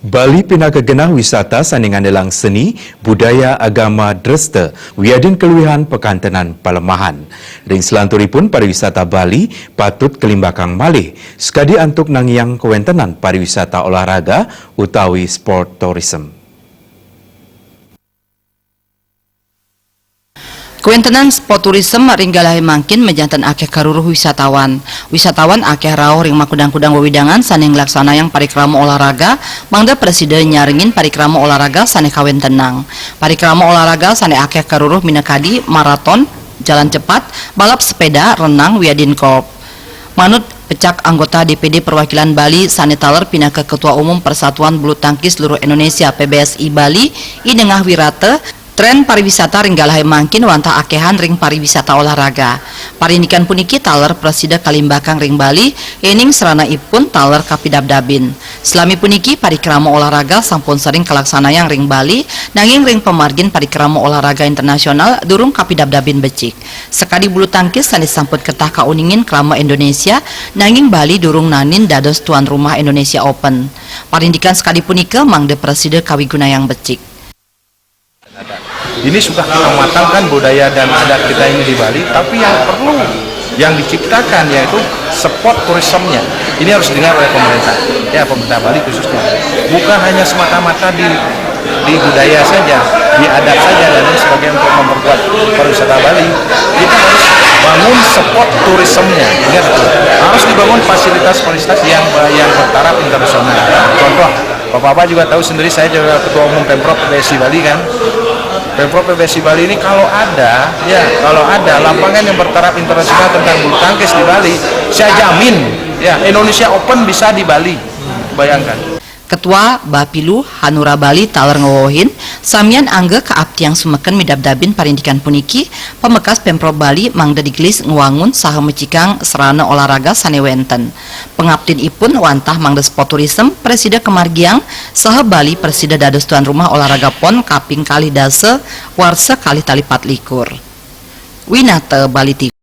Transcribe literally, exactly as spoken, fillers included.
Bali pinaka genah wisata sané ngandelang seni, budaya, agama, dresta, wiadin kaluihan pakantenan palemahan. Ring salanturipun pariwisata Bali patut kalimbakang malih, sakadi antuk nangiang kawéntenan pariwisata olahraga utawi sport tourism. Kawéntenan sport tourism ring galahé mangkin majanten akéh karuruh wisatawan. Wisatawan akéh rauh ring makudang-kudang wewidangan sané nglaksanayang parikrama olahraga, mangda prasida nyarengin parikrama olahraga sané kawéntenang. Parikrama olahraga sané akéh karuruh minakadi maraton, jalan cepat, balap sepéda, renang, wiadin golf. Manut pecak anggota D P D Perwakilan Bali sané taler pinaka Ketua Umum Persatuan Bulu Tangkis Seluruh Indonesia P B S I Bali, I Nengah Wirata, trén pariwisata ring galahé mangkin wantah akéhan ring pariwisata olahraga. Parindikan puniki taler prasida kalimbakang ring Bali, yéning sranaipun taler kapidabdabin. Salami puniki parikrama olahraga sampun sering kalaksanayang ring Bali, nanging ring pamargin parikrama olahraga internasional durung kapidabdabin becik. Sakadi bulu tangkis sané sampun ketah kauningin krama Indonesia, nanging Bali durung naenin dados tuan rumah Indonesia Open. Parindikan sakadi punika mangda prasida kawigunayang becik. Ini sudah kita matangkan budaya dan adat kita ini di Bali, tapi yang perlu yang diciptakan yaitu sport tourismnya. Ini harus didengar oleh pemerintah, ya, pemerintah Bali khususnya. Bukan hanya semata-mata di di budaya saja, di adat saja dan lain sebagainya untuk memperkuat pariwisata Bali. Kita harus bangun sport tourismnya, ingat itu. Harus dibangun fasilitas-fasilitas yang yang bertaraf internasional. Contoh, Bapak-bapak juga tahu sendiri, saya juga ketua umum Pemprov P B S I Bali kan. Pemprov P B S I Bali ini kalau ada, ya, kalau ada lapangan yang bertaraf internasional tentang bulu tangkis di Bali, saya jamin, ya, Indonesia Open bisa di Bali. Bayangkan. Ketua Bapilu Hanura Bali taler ngewewehin, samian angga kaaptiang sumeken midabdabin parindikan puniki, pamekas Pemprov Bali mangda digelis ngwangun saha mecikang sarana olahraga sané wénten. Pangaptin ipun wantah mangda sport tourism prasida kamargiang saha Bali prasida dados tuan rumah olahraga pon kaping kalih dasa warsa kalih tali patlikur. Winata Bali T V.